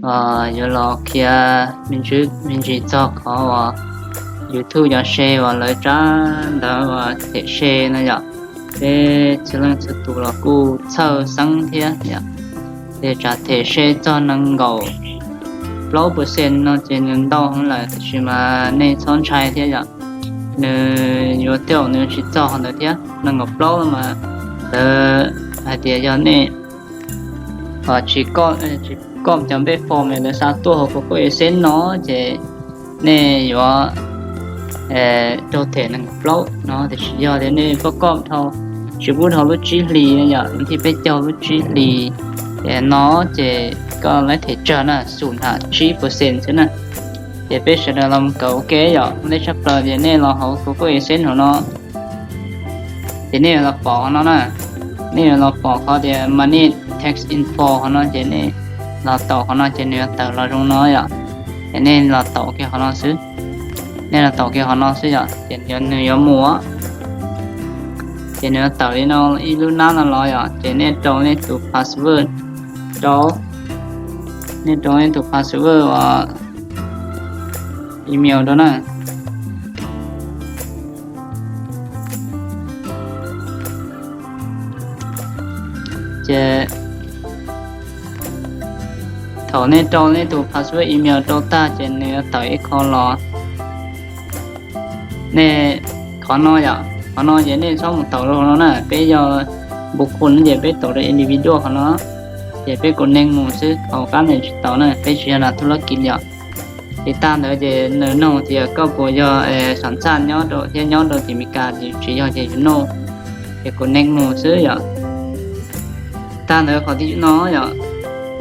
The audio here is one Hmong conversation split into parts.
Yuav los qhia me ntsis txog qhov uas YouTube cov se uas lawv tsab ntawv uas them se no yom. Peb txhua leej txhua tus los kuj txhawj xeeb thiab yom. Ces tsam them se txog nees nkaum plaub percent no ces nws ntau heev lawm, tiam sis mas nej txhob ntshai thiab yom. Nws yuav tej zaum nws tsis txog qhov ntawd thiab, nees nkaum plaub no mas lawv hais tias yog nej tsis koj cov npej form lawv xa tuaj hauv Google AdSense no ces nej yuav raug them nees nkaum plaub no, tiam sis yog tias nej pab koj dhau, tsis pub dhau lub tsib hlis no yom, lub thib peb caug lub tsib hlis no ces koj lawv them tsawg na, xum tham tsib percent xwb na. Ces peb sawv daws los kawm ua ke yom, ua ntej tshaj plaws ces nej los hauv Google AdSense hauv no, ces nej yuav los pom qhov no na, nej yuav los pom qhov tias Manage Tax Info qhov no ces nej los taus qhov no ces nws yuav tawm los zoo no yom. Ces nej los taus kiag qhov no xwb, nej los taus kiag qhov no xwb yom, ces nws yuav mus, ces nws yuav tawm li no ib lub nab no los yom, ces nej rau nej tus password rau, nej rau nej tus password uas email rau na. Ces thaum nej rau nej tus password email rau tag ces nws yuav tawm ib qho los. Nej, qhov no yom, qhov no ces nej txhob mus taus rau qhov no na, peb yog npu khu no ces peb taus rau individual qhov no, ces peb connect mus xwb, thaum qab ntawd tsis taus na, peb tsis yog nas thub lab kis yom. Ces tag ntawd ces nws nug tias koj puas yog xam xaj nyob rau thiab nyob rau tim Amelikas, ces tsis yog ces yuav nug, ces connect mus xwb yom. Tag ntawd qhov thib no yom,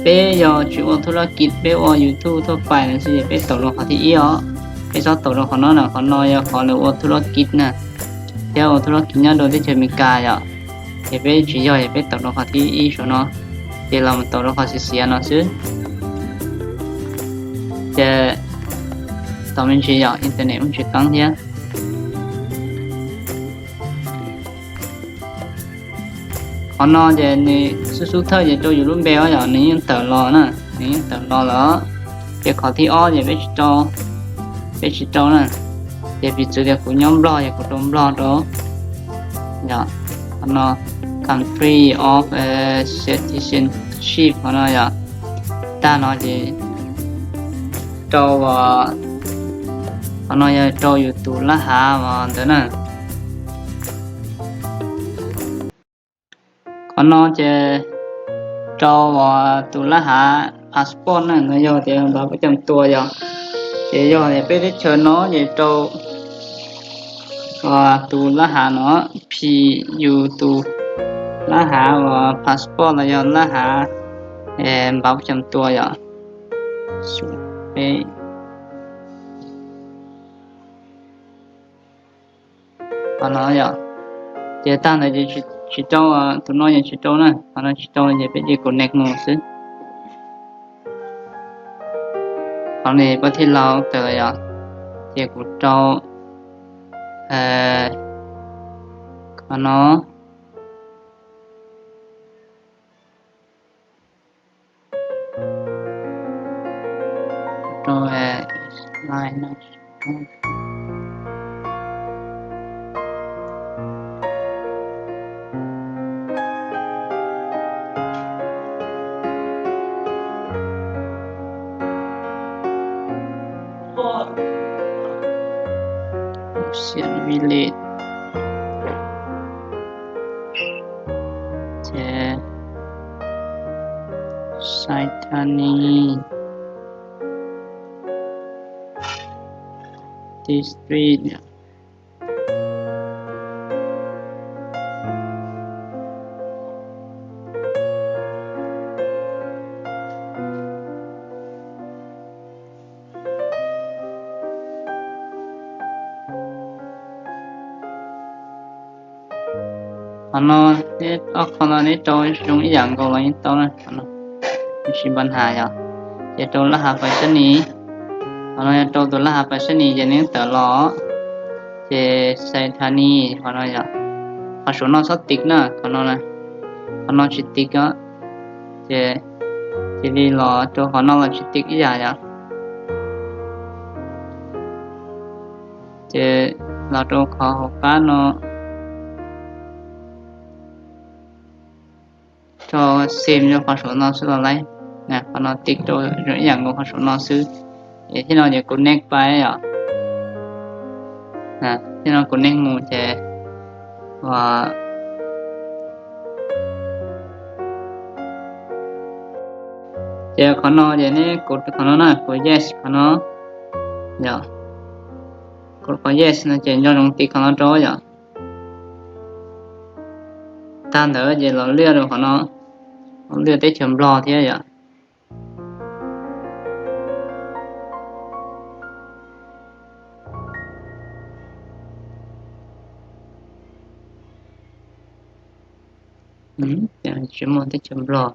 peb yog tsis ua thub lab kis, peb ua YouTube thuaj pais no xwb ces peb taus rau qhov thib ib os. Peb txhob taus rau qhov no na, qhov no yog qhov lawv ua thub lab kis na, thiab ua thub lab kis nyob rau teb chaws Amelikas yom. Ces peb tsis yog ces peb taus rau qhov thib ib saum no, ces los mus taus rau qhov xiav xiav no xwb. Ces tau me ntsis yom, internet muaj tsis qeeb thiab. Qhov no ces nws xub xub thawj ces rau yus lub npe os yom, nws yeej tawm los na, nws yeej tawm los lawm. Ces qhov thib ob ces peb tsis rau, peb tsis rau na. Ces piv txwv tias kuv nyob Nplog ces kuv rau Nplog rau. Yog, qhov no country of citizenship qhov no yog, tag no ces rau, qhov no yog rau yus tus lab hav ntawd na. Qhov no ces rau tus lab hav passport na, no yog tias npav pab cam tua yog. Ces yog peb teb chaws no ces rau tus lab hav no, phim yus tus lab hav uas passport los yog lab hav npav pab cam tua yog. Qhov no yog, ces tag ntawd ces tsis rau, tus no yog tsis rau na, qhov no tsis rau ces peb ces connect mus xwb. Qhov no pab thij laug tawm los yog, ces kuv rau qhov no. Xiam Village, ces Saitani District. Qhov no, ob qho no neb rau zoo ib yam nkaus los yeej tau na, tsis npa has yog. Ces rau lab hav pais sab nis, qhov no yog rau tus lab hav pais sab nis ces nws tawm los, ces Saitani qhov no yog, qhov saum no txhob tiv na, qhov no, qhov no tsis tiv os, ces Cia li los rau qhov no los tsis tiv ib yam yom. Ces los rau qhov hauv qab no, rau xim rau qhov saum no xwb los laib. Qhov no tiv rau zoo ib yam nkaus qhov saum no xwb. Ces thiab no ces kuv next pais yom. Thiab no kuv next mus ces, ces qhov no ces neb kuv qhov no na, kuv yes qhov no yom. Kuv qhov yes no ces nco ntsoov tiv qhov no rau yom. Tag ntawd ces los liaj rau qhov no, liaj teb chaws Nplog thiab yom. Tsis muaj teb chaws Nplog.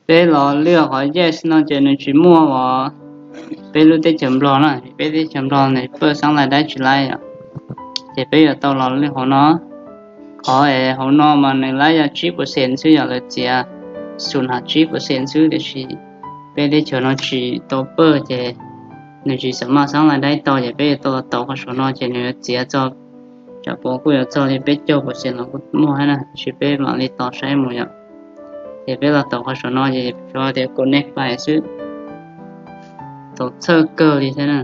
Peb los liaj qhov yes no ces nws tsis muaj uas peb lub teb chaws Nplog na, peb teb chaws Nplog nws pawj xab lais daib tsis laib yom. Ces peb yuav tau los liaj hauv no. Qhov es hauv no mas nws laib yog tsib percent xwb yom, lawv txiav xum hab tsib percent xwb, tiam sis peb teb chaws no tsis tau pawj ces nws tsis xam maj xab lais daib tau, ces peb yuav tau los taus qhov saum no ces nws yuav txiav txog, tsam puas kuj yuav txog li peb caug percent los kuj muaj thiab na, tiam sis peb mam li tos saib mus yom. Ces peb los taus qhov saum no ces xyov tias kuv next pais xwb, tau txhawj kawg li thiab na.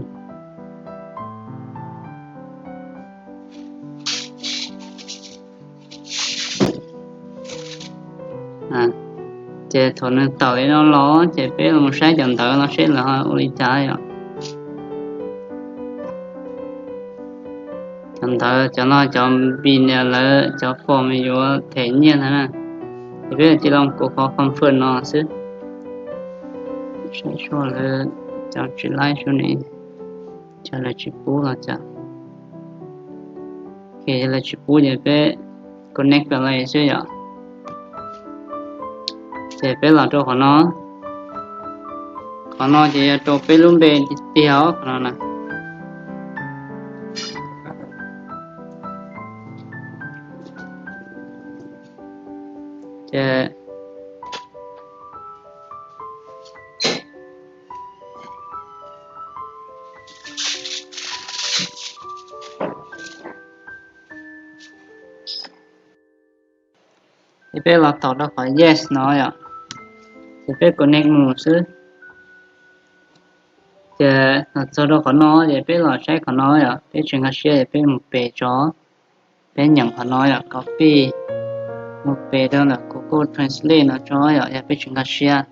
Ces thaum nws tawm li no los ces peb los saib cov ntawv no seb lawv ho ua li cas yom. Cov ntawv cov no cov npis nias lawv cov form yuav them nyiaj ntag na. Ces peb cia li los kuv qhov confirm no xwb. Saib seb lawv cov tsis laib sub ne, cas lawv tsis pub los cas. Ces yog lawv tsis pub ces peb connect pais xwb yom. Ces peb los rau qhov no, qhov no ces yog rau peb lub npe tiag tiag os, qhov no na. Ces ces peb los taus rau qhov yes no yom, ces peb connect mus xwb. Ces los txog rau qhov no ces peb los saib qhov no yom, peb tsis nkag siab ces peb mus pem tso, peb nyeem qhov no yom, copy mus pem rau ntawm Google Translate no tso yom, yog peb tsis nkag siab.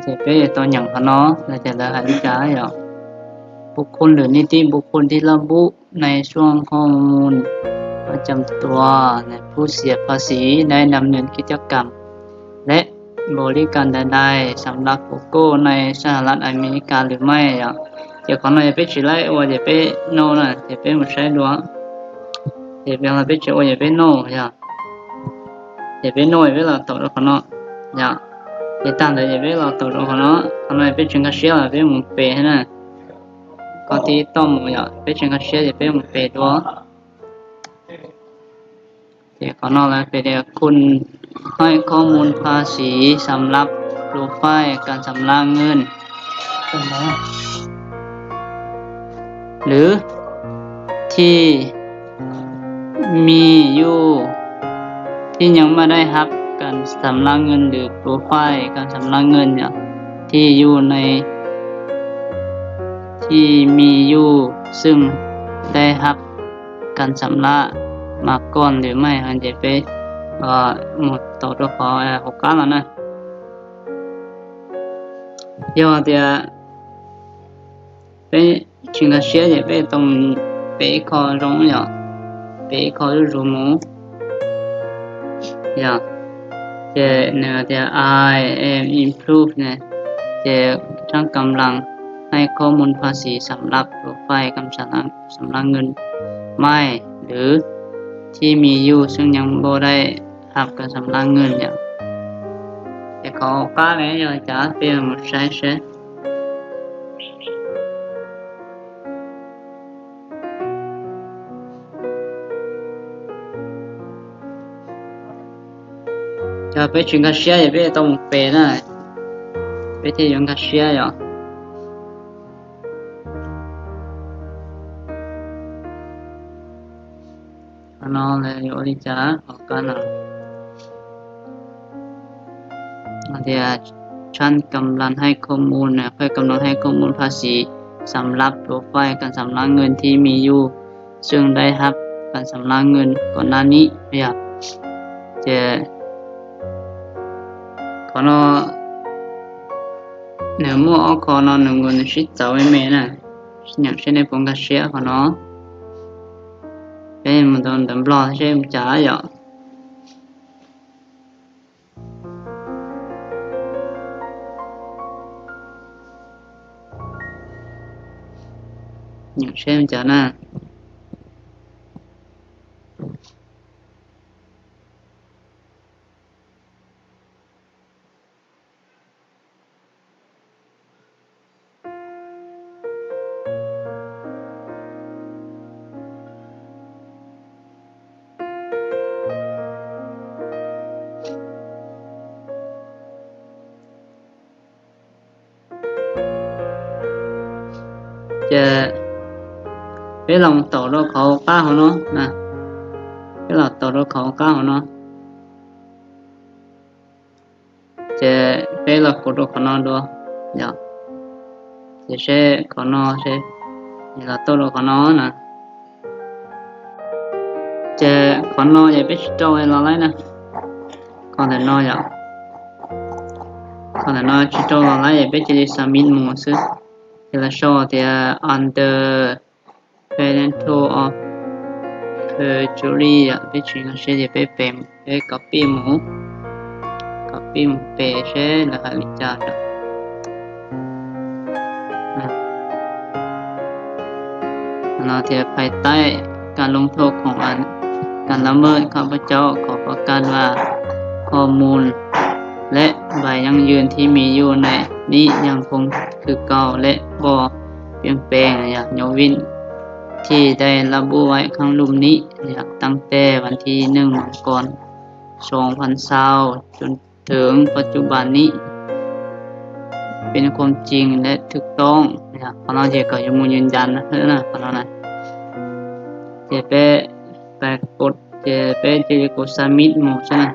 Ces peb yuav tau nyeem qhov no, no ces lawv hais li cas yom. บุคคล หรือ นิติบุคคล ที่ระบุในช่องข้อมูลประจำตัว ผู้เสียภาษีได้ดำเนินกิจกรรม และบริการใดๆ สำหรับ Google ในสหรัฐอเมริกาหรือไม่ yom. Ces qhov no yog peb tsis laib ua ces peb no na, ces peb mus saib dua. Ces peb tsis ua ces peb no yom. Ces peb no peb los taus rau qhov no yom. Ces tag ntawd ces peb los taus rau qhov no, qhov no peb tsis nkag siab los peb mus pem thiab na. Koj tib toj mus yom, peb tsis nkag siab ces peb mus pem dua. Ces qhov no lawv piav tias คุณให้ข้อมูลภาษีสำหรับโปรไฟล์การชำระเงิน หรือที่มีอยู่ ที่ยังไม่ได้รับการชำระเงิน หรือโปรไฟล์การชำระเงิน เนี่ย ที่อยู่ใน ที่มีอยู่ ซึ่งได้รับการชำระมาก่อนหรือไม่ ces peb mus taus rau qhov hauv qab no na. Yog tias peb tsis nkag siab ces peb tau pem ib qho zoo yom, pem ib qho zuj zus mus yom. Ces nws tias ไอเอ็ม อิมพรูฟ ne, ces ช่างกำลังให้ข้อมูลภาษีสำหรับโปรไฟล์การชำระ ชำระเงิน ไม่ หรือ ที่มีอยู่ ซึ่งยังบ่ได้รับการชำระเงิน yom. Ces qhov qab ne yog cas peb mus saib seb. Yog peb tsis nkag siab ces peb tau mus pem na, peb thiaj yuav nkag siab yom. Qhov no yuav ua li cas? Qhov kab no tias ชั้นกำนันให้ข้อมูลภาษีสำหรับโปรไฟล์การชำระเงินที่มีอยู่ ซึ่งได้รับการชำระเงินก่อนหน้านี้ yog. Ces qhov no nws muaj ob qho no nws nkaus nws sib txawv me me na. Nyeem seb nej puas nkag siab qhov no. Peb mus rau ntawv Nplog seb mus cas yom. Nyeem seb mus cas na. Ces peb los taum rau qhov qab hauv no, peb los taum rau qhov qab hauv no. Ces peb los kuv rau qhov no dua, yog. Ces seb qhov no, seb los tuaj rau qhov no na. Ces qhov no ces peb tsis rau los laib na. Qhov ntawm no yom, qhov ntawm no tsis rau los laib ces peb cia li submit mus xwb. Ces lawv sau tias under penalty of perjury yom, peb tsis nkag siab ces peb pem, peb copy mus, copy mus pem seb lawv hais li cas. No tias ภายใต้การลงโทษของอันการละเมิด ข้าพเจ้าขอประกาศว่าข้อมูลและใบยั่งยืนที่มีอยู่ในนี้ยังคงคือเก่าและบ่เปลี่ยนแปลง อย่าง ยกเว้นที่ได้ระบุไว้ข้างลุ่มนี้ ตั้งแต่วันที่หนึ่ง มังกร สองพันยี่สิบ จนถึงปัจจุบันนี้ เป็นความจริงและถูกต้อง qhov no ces kom yuav mus ยืนยัน na, qhov no na. Ces peb, peb, ces peb cia li kuv submit mus xwb na.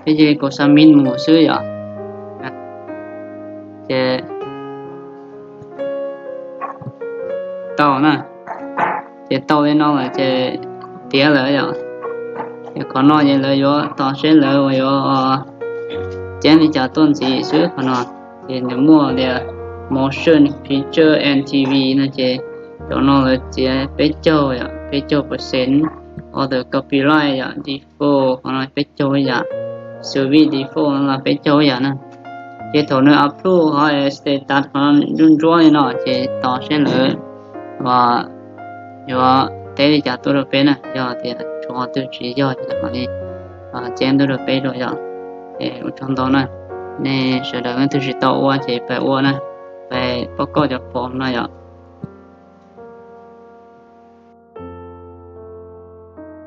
Peb cia li kuv submit mus xwb yom. Ces tau na, ces tau li no lawm ces tiav lawm yom. Ces qhov no ces lawv yuav tos seb lawv yuav ceeb li cas tuaj ntxiv xwb qhov no. Ces nws muaj tias motion picture and T V no ces cov no lawv txiav peb caug yom, peb caug percent. Other copyright yom, default qhov no peb caug ib yam, service default no los peb caug ib yam na. Ces thaum nws approve qhov status qhov no ntsuab ntsuab li no ces tos seb lawv yuav teb li cas tuaj rau peb na. Yog tias tshuav qhov twg tsis yog ces mam li ceeb tuaj rau peb dua yom. Ces ua tsaug ntau na, nej sawv daws leej twg tsis tau ua ces pab ua na, pab pab koj cov form no yom.